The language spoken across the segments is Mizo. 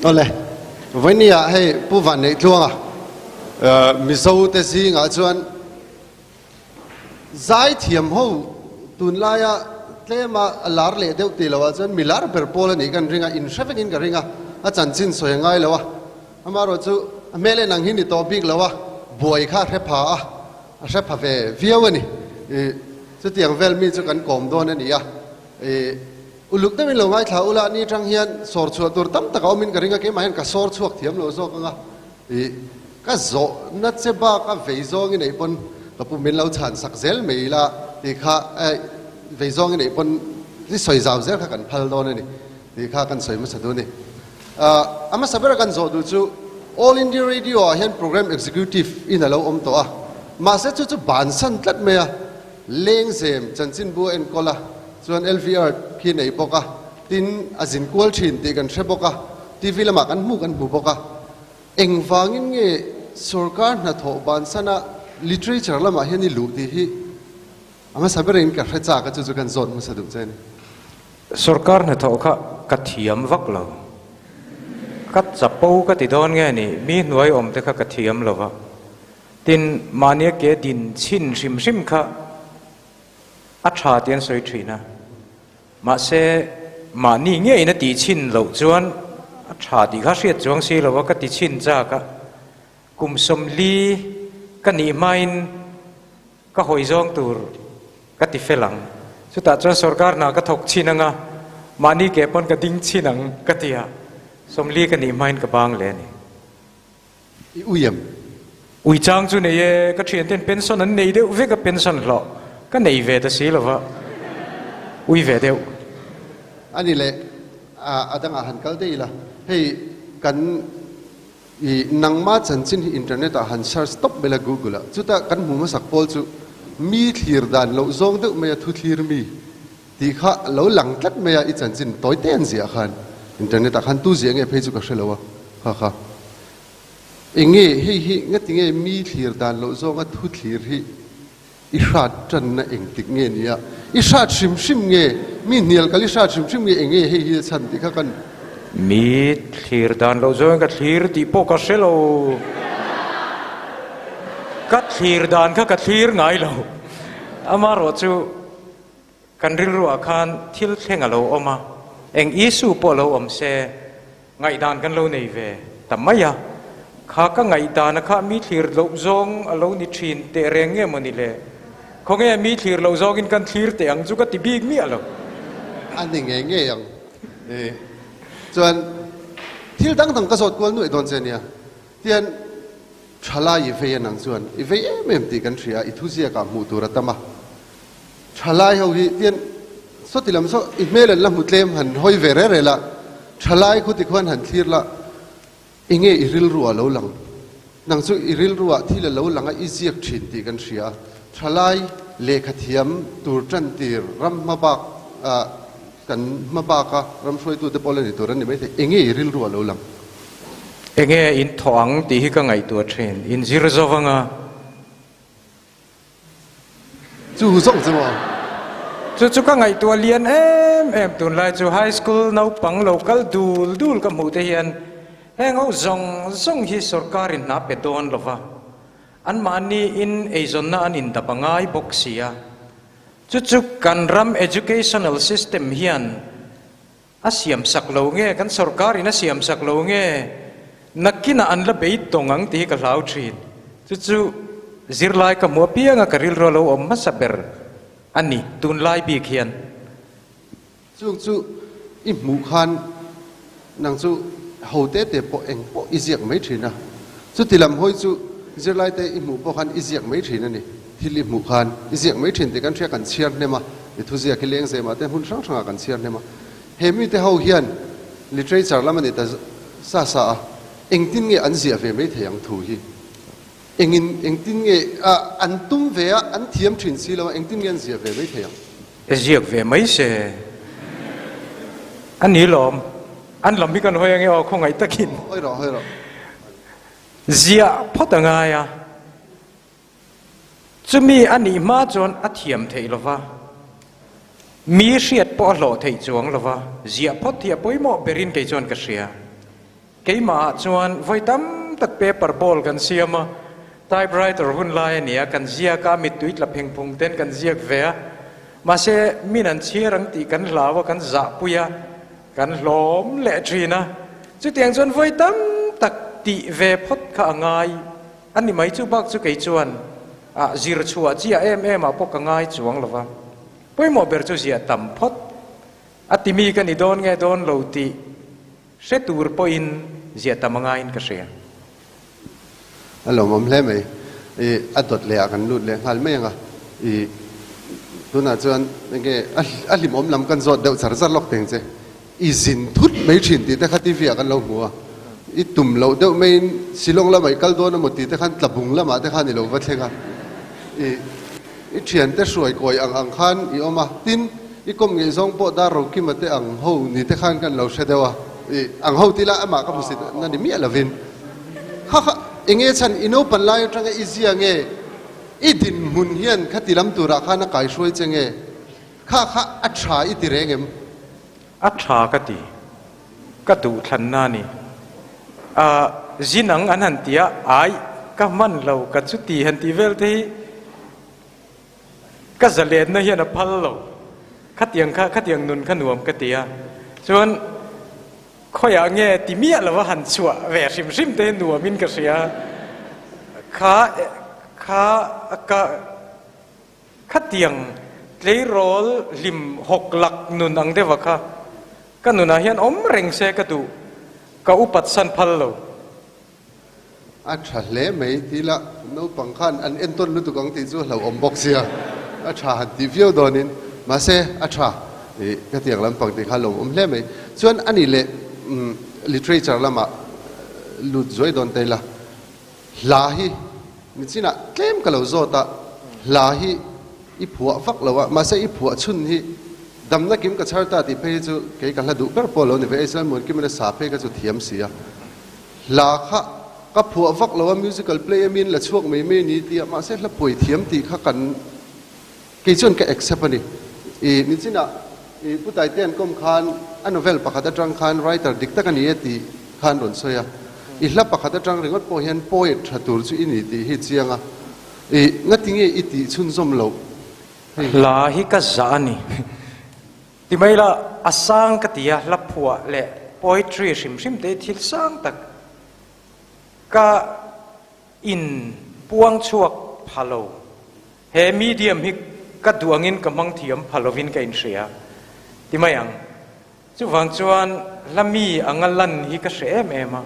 Awle, vawinia hei Pu Vanneih Tluanga Mizo te zingah chuan zaithiam ho tunlaia tlema a lar leh deuh tih loah chuan mi lar ber pawl a nih kan ring a, inhre vekin ka ring a, a chanchin sawi a ngai lo a, amaherawhchu a hmel en ang hi ni tawh bik lo a, buai kha a hre pha a, a hre pha ve viau a ni. Chutiang vel mi chu kan kawm dawn a ni a. Uluk deuhin lo ngaithla ula, ni atang hian sawr chhuah tur tam tak a awmin ka ring a, keimah hian ka sawr chhuak thiam lo zawk anga ih ka zawhna che bak a vei zawngin ei pawn ka pu min lo chhan sak zel mai ila tih kha vei zawngin ei pawn i sawi zau zel kha kan phal dawn a ni tih kha kan sawi hmasa duh a ni. A hmasa bera kan zawh duh chu All India Radio ah hian Programme Executive in a lo awm tawh a, mahse chu chu bansan tlat mai a, Lengzem chanchinbu a enkawl a, chuan LVR khi nei bawk a, tin a zin kual thin tih kan hre bawk a, TV lamah kan hmu kan hmu bawk a. Engvangin nge sorkar hnathawh bansana literature lamah hian i luh tih hi a hmasa berin ka hre chak a, chu chu kan zawt hmasa duh che a ni. Sorkar hnathawh kha ka thiam vak lo. Ka chapo ka ti dawn nge ni, mi hnuai awm te kha ka thiam lo va. Tin, mahnia ke din chhin hrim hrim kha a tha tih an sawi thin a, mahse mahni ngeiin a tih chhin loh chuan a tha tih kha hriat chuang si lo a, ka ti chhin chak a, kum sawmli ka nih hmain ka hawi zawng tur ka ti fel ang, chutah chuan sorkar hna ka thawk chhin ang a, mahni ke pawn ka ding chhin ang ka ti a, sawmli ka nih hmain ka bang leh a ni. I ui em? Ui chang chu nei e, ka thian ten pension an nei deuh vek a, pension hlawh ka nei ve ta si lo va, ui ve deuh. A ni leh, a dangah han kal daih ila, hei kan i nangma chanchin hi internet ah han search tawp mai la google ah, chuta kan hmu hmasak pawl chu mi thlir dan loh zawng deuh mai a thu thlir mi tih kha lo lang tlat mai a, i chanchin tawi te an ziah khan internet ah khan tu ziah nge phei chu ka hre lo a, kha kha eng nge hei hi ngati nge mi thlir dan loh zawnga thu thlir hi i hrat tanna eng tik nge ni a, i hrat hrim hrim nge mi hnial kal i hrat hrim hrim nge eng nge hei hi a chhan tih kha kan. Mi thlir dan loh zawngin ka thlir tih pawh ka hre lo, ka thlir dan kha ka thlir ngai lo, amaherawhchu. Kan rilruah khan thil thleng a lo awm a, eng issue pawh lo awm se, ngaihdan kan lo nei ve ta mai a. Kha ka ngaihdana kha mi thlir loh zawng a lo ni thin teh reng nge maw ni le? Khawnge mi thlir loh zawngin kan thlir teh ang chu ka ti bik miah lo. A ni ngei ngei ang e. Chuan thil dang dang ka zawt kual nuaih dawn che nia. Tian thalai i vei anang chuan i vei em em tih kan hria a, i thuziakah hmuh tur a tam a. Thalai ho hi tian sawti lam saw i hmel an la hmu tlem han hawi ve reh reh la, thalai khu tikhuan han thlir la, enge i rilru ah lo lang? Nang chu i rilru ah thil a lo lang a i ziak thin tih kan hria a, thalai lehkha thiam tur tan tir ram hma bak ah kan hma bak a ram hruaitu te pawh la ni tur an ni maithei, enge i rilru ah lo lang? Enge in thawh ang tih hi ka ngaihtuah thin, in zir zo vang a. Chu zawng chu maw? Chu chu ka ngaihtuah lian em em tunlai chu high school naupang lo kal dul dul ka hmuh te hian heng ho zawng zawng hi sorkar in hna pe dawn lo va, anmahni in eizawnna an indap a ngai bawk si a. Chu chu kan ram educational system hian a siam sak lo nge, kan sorkar in a siam sak lo nge, nakinah an la bei tawng ang tih hi ka hlau thin. Chu chu zirlai ka hmu apianga ka rilru a lo awm hmasa ber a ni, tunlai bik hian. Chung chu i hmuh khan nang chu ho te te pawh eng pawh i ziak mai thin a, chuti lam hawi chu zirlai te i hmuh pawh khan i ziak mai thin a ni. Thil i hmuh khan i ziak mai thin tih kan hria kan chhiar hnem a, i thuziak hi lengzemah te hmun hrang hrangah kan chhiar hnem a. He mite ho hian literature lam a ni ta sa sa a, engtin nge an ziah ve mai thei ang thu hi? Engin engtin nge a an tum ve a, an thiam thin si lo a, engtin nge an ziah ve mai thei ang? Ziak ve mai se a ni lawm, an lam hi kan hawi ange aw khawngaih takin. Hawi rawh, hawi rawh. Ziah phawt a ngai a. Chumi a nih hma chuan a thiam theih lo va, mi hriat pawh a hlawh theih chuang lo va, ziah phawt hi a pawimawh berin kei chuan ka hria. Keimahah chuan vawi tam tak paper ball kan siam a, typewriter hun lai a ni a, kan ziak a, mittui tla pheng phung ten kan ziak ve a. Mahse, min an chhiar ang tih kan hlau a, kan zahpui a, kan hlawm leh thin a. Chutiang chuan vawi tam tak tih ve phawt kha a ngai a ni mai. Chu bak chu kei chuan ah zir chhuah chiah em em ah pawh ka ngai chuang lo va. Pawimawh ber chu ziah tam phawt a timi ka ni dawn nge dawn lo tih Hre tur pawhin ziah tam a ngaiin ka hria. A lawmawm hle mai. I a dawt leh ah kan lut leh nghal mai ang a. I tunah chuan enge a hlimawm lam kan zawt deuh char char lawk teng che. I zin thut mai thin tih te kha TV ah kan lo hmu a. I tum loh deuh maiin Shillong lamah i kal dawn emaw tih te khan Tlabung lamah te khan i lo va thleng a. I I thiante hruai kawi ang ang khan i awm a, tin, i kawm ngeih zawng pawh dar Rokima te ang ho ni te khan kan lo hre deuh a, i ang ho tila amah ka hmusit na ni miah lovin. Kha kha enge chhan i naupan lai atanga i zia nge i dinhmun hian khati lam turah khan a kaihruai che nge? Kha kha a tha i ti reng em? A tha ka ti. Ka duhthlanna a ni. A zin ang an han ti a, ai ka hman lo ka chuti han tih vel te hi ka zalenna hian a phal lo. Khatiang kha khatiang nun kha nuam ka ti a. Chuan khawiah nge ti miah lova han chhuah ve hrim hrim te hi nuamin ka hria. Kha kha ka. Khatiang tleirawl hlim hawk lak nun ang deuha kha ka nunah hian awm reng se ka duh, ka upat san phal lo. A tha hle mai ti la, naupang khan an entawn lutuk ang tih chu hlauhawm bawk sia, a tha han tih viau dawnin, mahse a tha ih khatiang lampang tih kha lawmawm hle mai. Chuan a nih leh literature lamah lut zuai dawn ta ila, Hla hi nichinah tlem ka lo zawt a, hla hi i phuah vak lo a, mahse i phuah chhun hi damna kim ka chhar ta tih phei hi chu kei ka hla duh ber pawh lo ni ve, Israel Muankimin a sa phei kha chu thiam si a. Hla kha ka phuah vak lo a, musical play a min la chhuak mai mai a ni tia, mahse hla phuai thiam tih kha kan kei chuan ka accept a ni. I nichinah i Pu Taitea'n kawm khan a novel pakhat atang khan writer dik tak a ni e tih khan rawn sawi a. I hla pakhat atang ringawt pawh hian poet tha tur chu i ni tih hi chiang a. I ngatinge i tih chhunzawm loh hei? Hla hi ka zah a ni. Ti mai la, a sang ka ti a, hla phuah leh poetry hrim hrim te hi thil sang tak ka in puang chhuak pha lo. He medium hi ka duh angin ka hmang thiam pha lovin ka inhria. Ti mai ang. Chuvang chuan hla mi anga lan hi ka hre em em a.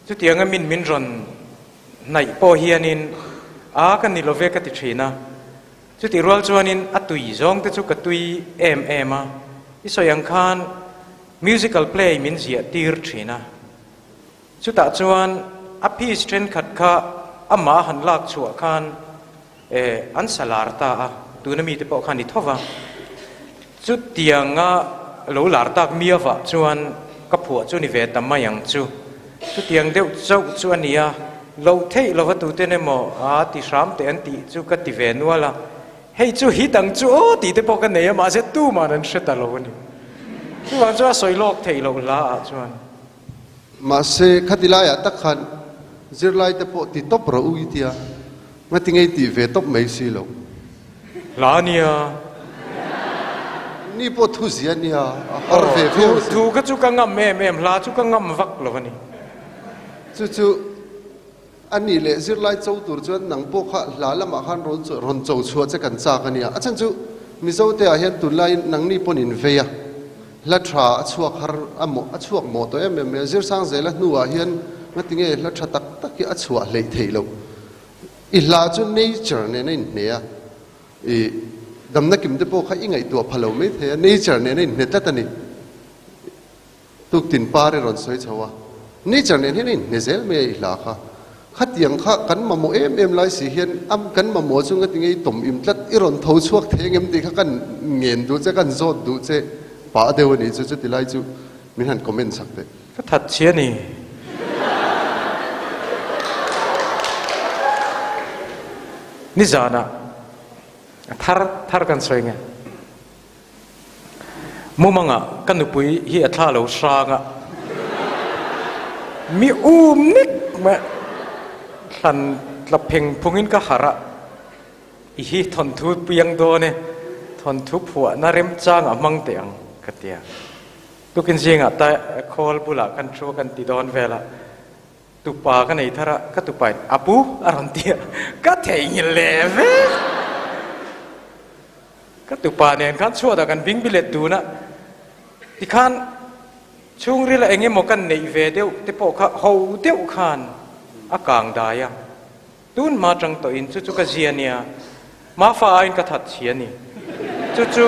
Chutianga min min rawn hnaih pawh hianin a ka ni love ka ti thin a. Chutih rual chuanin a tui zawng te chu ka tui em em a. I sawi ang khan musical play min ziah tir thin a. Chutah chuan a piece thenkhat kha amah a han lak chhuah khan eh an sa lar ta a, tuna mite pawh khan i tho va. Chutianga lo lar tak miavah chuan ka phuah chu ni ve ta mai ang chu. Chutiang deuh chauh chu a ni a, loh theih lova tuten emaw a ti hram teh an tih chu ka ti ve nual a. Hei chu hit ang chu aw tih te pawh ka nei a, mahse tuman an hre ta lo a ni. Chuvang chu a sawi lawk theih loh hla ah chuan. Mahse, khati laiah tak khan zirlaite pawh ti tawp rawh u i tia, ngati ngei tih ve tawp mai si lo. Hla nia. Ni pawh thu zia nia, a har ve viau si. Thu kha chu ka ngam em em, hla chu ka ngam vak lo a ni. Chu chu a nih leh zirlai cho tur chuan nang pawh kha hla lamah khan rawn rawn cho chhuah che kan chak a nia. A chhan chu Mizote ah hian tunlaiin nangni pawn in vei a, hla tha a chhuak har a mawh a chhuak mawh tawh em em mai a. Zirsang zela hnuah hian ngatinge hla tha tak tak hi a chhuah hleih theih loh. I hla chu nature nen a inhne a, i damna kim te pawh kha i ngaihtuah pha lo mai thei a, nature nen a inhne tlat a ni. Tuktin par i rawn sawi chho a, nature nen hian a inhne zel mai a i hla kha. Khatiang kha kan mamawh em em lai si hian a kan mamawh chu ngati nge i tawm im tlat, i rawn tho chhuak thei engem tih kha kan ngen duh che, kan zawt duh che pah deuh a nih chu, chuti lai chu min han comment chak teh. Ka that chhi a ni. Nizanah a thar thar kan sawi nge. Mumanga ka nupui hi a thla lo hrang a. Mi um nek mai a, thlan tla pheng phungin ka harh a, i hi thawnthu piang dawn e, thawnthu phuahna remchang a hmang teh ang ka ti a. Tukin zingah ta khawl bulah kan thu a kan ti dawn vel a, tupa ka nei thar a, ka tupain a pu a rawn ti a, ka theihnghilh leh vek. Ka tupa nen khan chhuatah kan bing bilet dun a, tikhan chhungrila eng emaw kan neih ve deuh te pawh kha ho deuh khan a kang dai a, tun hma tang tawhin chu chu ka zia nia, Mafa aiin ka that chhi a ni. Chu chu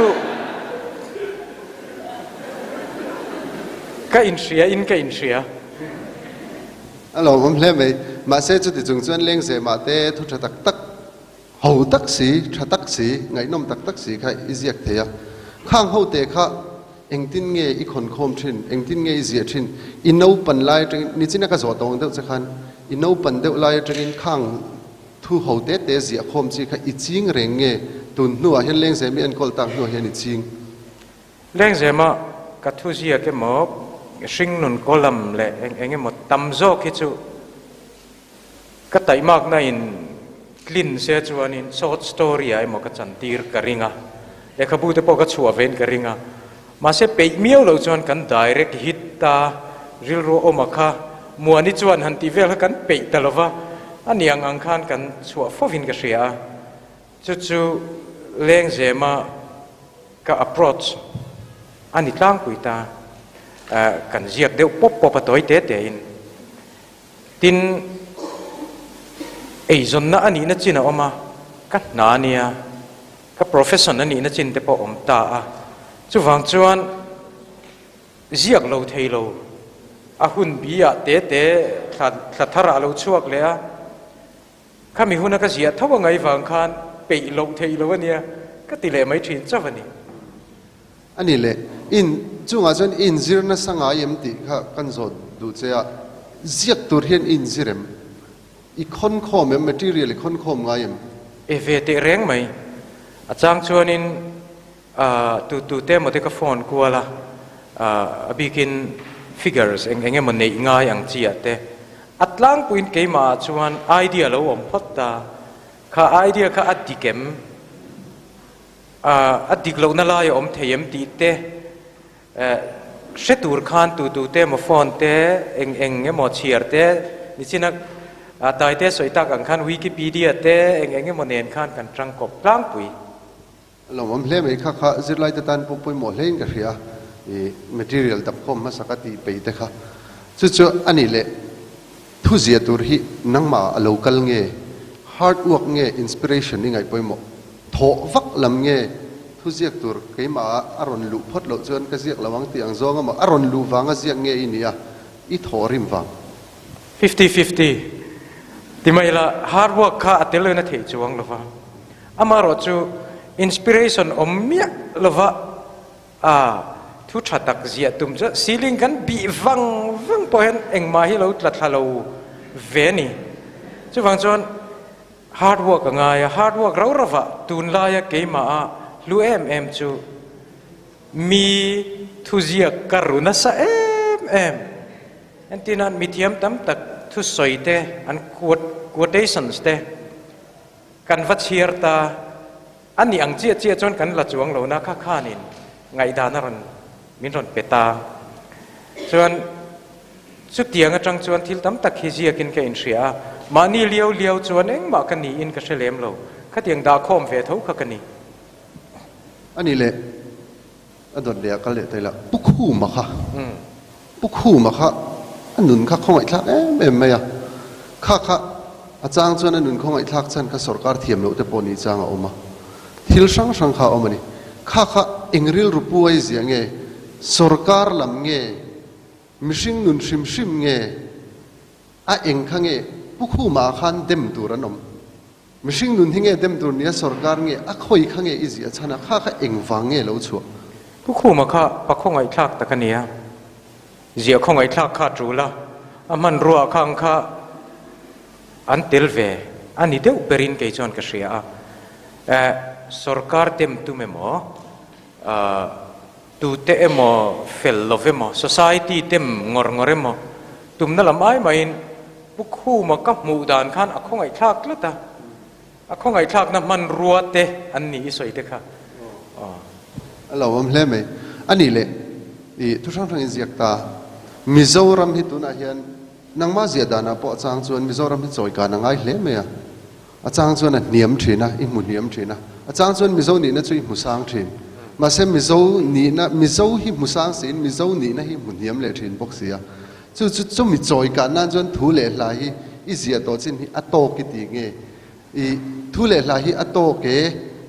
ka inhria in ka inhria. A lawmawm hle mai. Mahse chuti chung chuan lengzemah te thu tha tak tak Ho tak si, tha tak si, ngaihnawm tak tak si kha i ziak thei a. Khang ho te kha engtin nge i khawnkhawm thin, engtin nge i ziah thin? I naupan lai atangin, nichina ka zawh tawng deuh che khan, i naupan deuh lai atangin khang thu ho te te ziah khawm chi kha i ching reng nge tun hnuah hian Lengzem i enkawl tak hnuah hian i ching? Lengzema ka thu ziak emaw, hringnun column leh eng eng emaw tam zawk hi chu Ka taihmakna in tlin se chuanin short story ah emaw ka chantir ka ring a, lehkhabu te pawh ka chhuah vein ka ring a, mahse peih miau loh chuan kan direct hit ta rilru awm a kha Muani chuan han tih vel kha kan peih ta lova, a ni ang ang khan kan chhuah fovin ka hria a, chu chu lengzema ka approach a ni tlangpui ta, kan ziak deuh pawp pawp a tawi te te in. Tin, eizawnna a nihna chin a awm a, ka hna a nia, ka profession a nihna chin te pawh a awm ta a. Chuvang chuan ziak lo thei lo, a hun bi ah te te thla thla thar ah a lo chhuak leh a, khami huna ka ziah tho a ngaih vang khan peih loh theih lo a nia, ka ti leh mai thin chauh a ni. A ni le, in chungah chuan i inzir nasa ngai em tih kha kan zawt duh che a, ziak tur hian i inzir em? I khawn khawm em? Material i khawn khawm ngai em? E ve teh reng mai. A chang chuanin tu tu te emaw te ka phone kual a, a bikin figures eng eng emaw neih ngai ang chi ah te. A tlangpuiin keimah ah chuan idea lo awm phawt ta. Kha idea kha a dik em? A dik lohna lai a awm thei em tih te hre tur khan tu tu te emaw phone te eng eng emaw chhiar te nichina taite sawi tak ang khan Wikipedia te eng eng emaw nen khan kan tangkawp tlangpui. A lawmawm hle mai kha kha zirlaite tan pawh pawimawh hle in ka hria i material dapkhawm hmasa ka tih peih te kha chu chu a nih leh Thuzia tur hi nangmah a lo kal nge, hard work nge inspiration i ngaih pawimawh? Thawh vak lam nge thuziak tur keimah ah a rawn luh phawt loh chuan ka ziak lo ang tih ang zawng amaw a rawn luh vanga ziak nge i nia i thawh rim vang? Fifty fifty ti mai la, hard work kha a tel in a theih chuang lova, amaherawhchu inspiration awm miah lova A thu tha tak ziah tum chu ceiling kan bih vang vang pawh hian engmah hi lo tla thla lo ve a ni. Chuvang chuan hard work a ngai a, hard work rau rauh ah tunlaia keimah a hlu em em chu mi thuziak ka ru nasa em em. Entirnan mithiam tam tak thusawi te an quotations te kan va chhiar ta. A nih ang chiah chiah chuan kan la chuang lo na kha khanin ngaihdan a rawn min rawn pe ta. Chuan chutiang atang chuan thil tam tak hi ziakin ka inhria a, mahni liau liau chuan engmah ka niin ka hre lem lo. Khatiang dahkhawm ve tho kha ka ni. A nih leh a dawt leh ah kal leh ta ila, Pu Khuma kha, Pu Khuma kha a nun kha khawngaihthlak em em mai a, kha kha a chang chuan a nun khawngaihthlak chhan kha sorkar thiam loh te pawh nih chang a awm a, thil hrang hrang kha a awm a ni. Kha kha eng rilru pu ai zia nge, sorkar lam nge, mihring nun hrim hrim nge, a eng kha nge Pu Khuma ah khan dem tur an awm. Mihring nun hi nge dem tur nia sorkar nge a khawi kha nge i ziah chhan a kha kha eng vang nge lo chhuah? Pu Khuma kha pa khawngaihthlak tak a nia, ziah khawngaihthlak kha a tul a, a hmanrua khang kha an tel ve a ni deuh berin kei chuan ka hria a, eh sorkar dem tum emaw, tute emaw fel lo emaw, society dem ngawr ngawr emaw. tumna lam ai mahin Pu Khuma ka hmuh dan khan a khawngaihthlak tlat a, a khawngaihthlakna hmanrua te an ni i sawi te kha. A lo awm hle mai. A nih leh i thu hrang hrang in ziak ta. Mizoram hi tunah hian nangmah ziah danah pawh a chang chuan Mizoram hi chawi kan a ngai hle mai a. A chang chuan a hniam thin a, i hmu hniam thin a. A chang chuan Mizo nihna chu i hmu sang thin. Mahse Mizo nihna, Mizo hi hmu sang siin Mizo nihna hi hmu hniam leh thin bawk si a. Chu chu chumi chawi kah nan chuan thu leh hla hi i ziah tawh chin hi a tawk i ti nge? I thu leh hla hi a tawk e,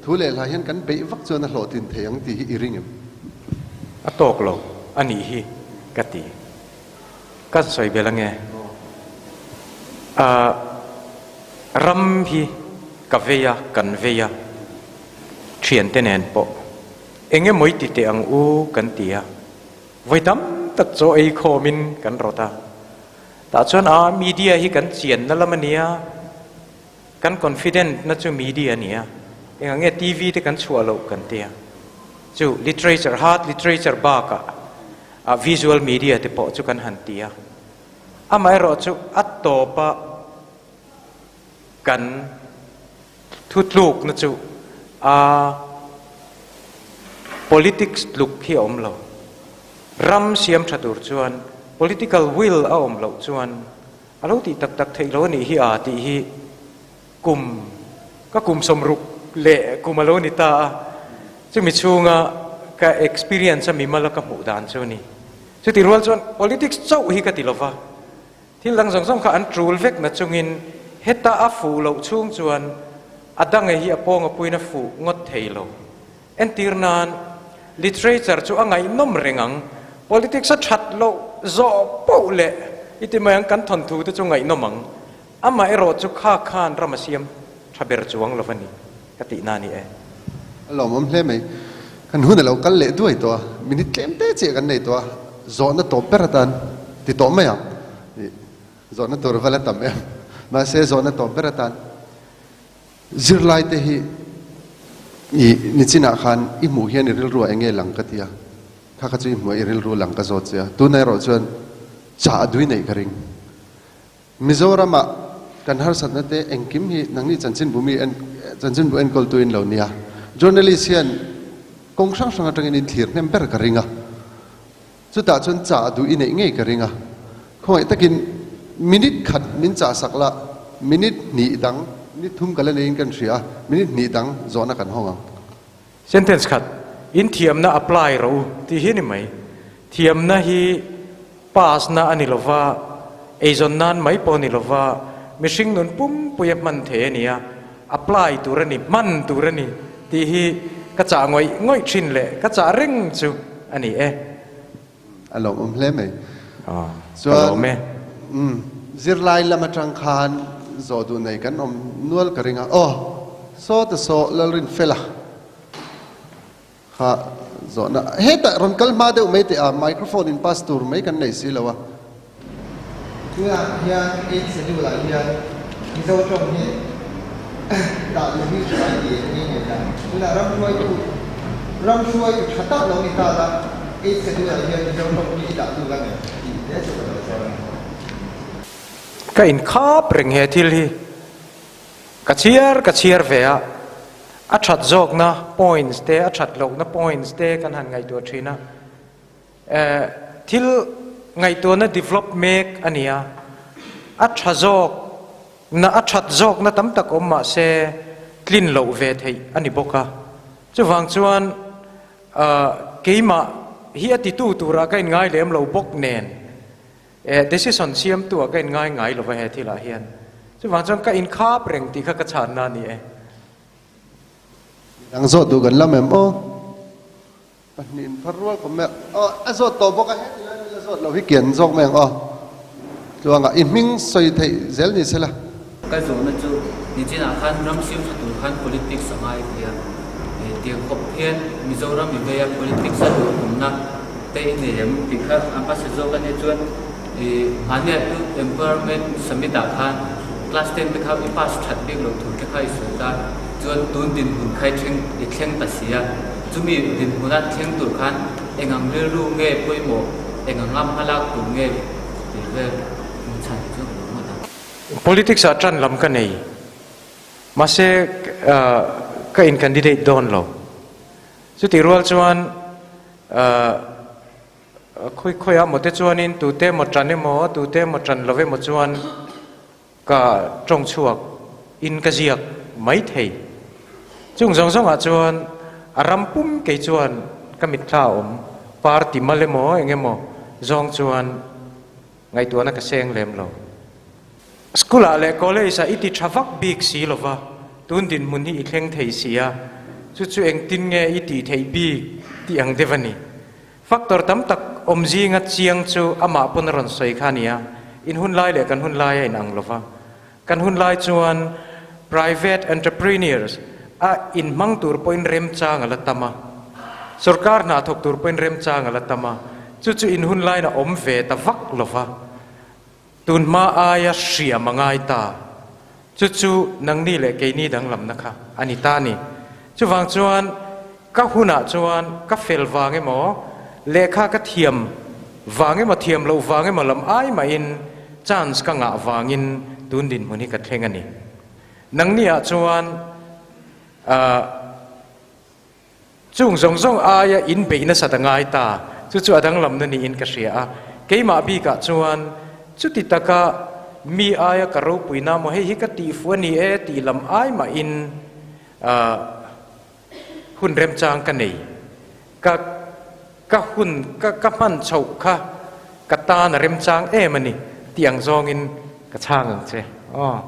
thu leh hla hian kan beih vak chuan a hlawhtlin thei ang tih hi i ring em? A tawk lo a nih hi ka ti. Ka sawi belh ange. Ahh ram hi ka vei a, kan vei a, thiante nen pawh eng emaw i ti teh ang u kan ti a, vawi tam tak chaw ei khawmin kan rawt a. Tah chuan a media hi kan chianna lam a nia, kan confident na chu media a nia, engah nge TV te kan chhuah loh kan tia. Chu literature, hard literature bakah a visual media te pawh chu kan han ti a. Amaherawhchu a tawpa kan Thutlukna chu a politics tluk hi a awm lo. Ram siam tha tur chuan political will a awm loh chuan a lo tih tak tak theih lo a nih hi a tih hi kum ka kum 60 leh kum a lo ni ta a. Chumi chhunga ka experience a mimal a ka hmuh dan chu a ni. Chutih rual chuan politics chauh hi ka ti lova. Thil dang zawng zawng kha an tul vek na chungin heta a fuh loh chhung chuan a dange hi a pawng a puiin a fuh ngawt thei lo. Entir nan, literature chu a ngaihnawm reng ang, politics a that loh zawh poh leh i ti mai ang kan thawnthu te chu ngaihnawm ang, amah erawh chu kha khan ram a siam tha ber chuang lo va ni ka tihna a ni e. A lawmawm hle mai. Kan hun a lo kal leh duai tawh a, minute tlem te chiah kan nei tawh a, zawhna tawp ber atan ti tawh mai ang. Ih, zawhna tur va la tam em. Mahse zawhna tawp ber atan zirlai te hi ih nichinah khan i hmuh hian i rilru ah eng nge lang ka ti a, kha kha chu i hmuh a i rilru lang ka zawt che a, tunah erawh chuan chah dui neih ka ring. Mizoramah kan harsatna te engkim hi nangni chanchinbu mi en chanchinbu enkawltu in lo nia. Journalist hian kawng hrang hrang atangin in thlir hnem ber ka ring a. Chutah chuan chah duh i neih ngei ka ring a. Khawngaih takin minute khat min chah sak la, minute hnih dang, minute thum ka la neiin kan hria a, minute hnih dang zawhna kan hawng ang. Sentence khat, In thiamna apply rawh u tih hi a ni mai. Thiamna hi pass na a ni lova, eizawn nan mai pawh a ni lova, mihring nun pumpuia hman thei a ni a, apply tur a ni, hman tur a ni tih hi ka chah ngawih ngawih thin leh ka chah reng chu a ni e. A lawmawm hle mai. Chuan zirlai lam atang khan zawh duh nei kan awm nual ka ring a. Aw, saw ta saw Lalrinfela kha zawhna hetah rawn kal hma deuh mai teh a, microphone in pass tur mai kan nei si lo a. Tunah hian eight schedule ah hian Mizo tawng hi dah duh hi tha i ti em nge nge la? Tunah ram hruaitu ram hruaitu tha tak lo ni ta la eight schedule ah hian Mizo tawng hi i dah duh la nge tih te chu ka lo zawt a ni. Ka inkhap reng he thil hi ka chhiar ka chhiar ve a, a that zawkna points te a that lohna points te kan han ngaihtuah thin a. Thil ngaihtuahna develop mek a ni a, a tha zawk na a that zawkna tam tak awm mah se tlin loh ve theih a ni bawk a. Chuvang chuan keimah hi a titu turah ka inngai lem lo bawk nen decision siamtuah ka inngai ngai lo va he thilah hian. Chuvang chuan ka inkhap reng tih kha ka chhanna a ni e. Midang zawh duh kan lam em aw? Pahnih in phar rual khawp mai a. Aw, a zawt tawh bawk a, heti lai mila zawt lo hi kian zawk mai ang aw. Tluanga, i hming sawi theih zel ni sela. Ka zawhna chu nichinah khan ram siam tha tur khan politics a ngai ti a, tiang khawp hian Mizoram i vei a politics a duhawmna te i nei em tih kha a hmasa zawk a nia chuan hmania Youth Empowerment Summit ah khan class ten te kha i pass that bik loh tur te kha i sawi ta chuan tun dinhmun kha i thleng i thleng ta si a. Chumi dinhmuna thleng tur khan eng ang rilru nge pawimawh, eng anga hmalak tur nge tih vel. chhan chu ka lo ngawt ang. Politics ah tan lam ka nei. Mahse ka in candidate dawn lo. Chutih rual chuan khawi khawi ah maw te chuanin tute emaw tan emaw tute emaw tan lo emaw chuan ka tawng chhuak in ka ziak mai thei. Chung zawng zawng ah chuan a ram pum kei chuan ka mitthla a awm party mal emaw eng emaw zawng chuan ngaihtuahna ka seng lem lo. School ah leh college ah i ti tha vak bik si lo va, tun dinhmun hi i thleng thei si a, chu chu engtin nge i tih theih bik tih ang deuh a ni. Factor tam tak awm zinga chiang chu amah pawn a rawn sawi kha a ni a, in hun lai leh kan hun lai a inang lo va. Kan hun lai chuan private entrepreneurs a inhmang tur pawhin remchang a la tam a, sorkar hna thawk tur pawhin remchang a la tam a, chu chu in hun laiin a awm ve ta vak lo va. Tun hma aia hriam a ngai ta. Chu chu nangni leh keini danglamna kha a ni ta a ni. Chuvang chuan ka hunah chuan ka fel vang emaw, lehkha ka thiam vang emaw thiam loh vang emaw lam ai mahin chance ka ngah vangin tun dinhmun hi ka thleng a ni. Nangni ah chuan ahh. Chung zawng zawng aia in beih nasat a ngai ta, chu chu a danglamna niin ka hria a. Keimah bikah chuan chuti taka mi aia ka ropuina maw hei hi ka tihfu a ni e tih lam ai mahin hun remchang ka nei. Ka ka hun ka ka hman chhoh kha ka tan a remchang em a ni tih ang zawngin ka chhang ang che aw.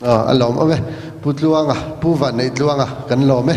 A lawm awm e. Pu Tluanga, Pu Vanneih Tluanga kan lawm e.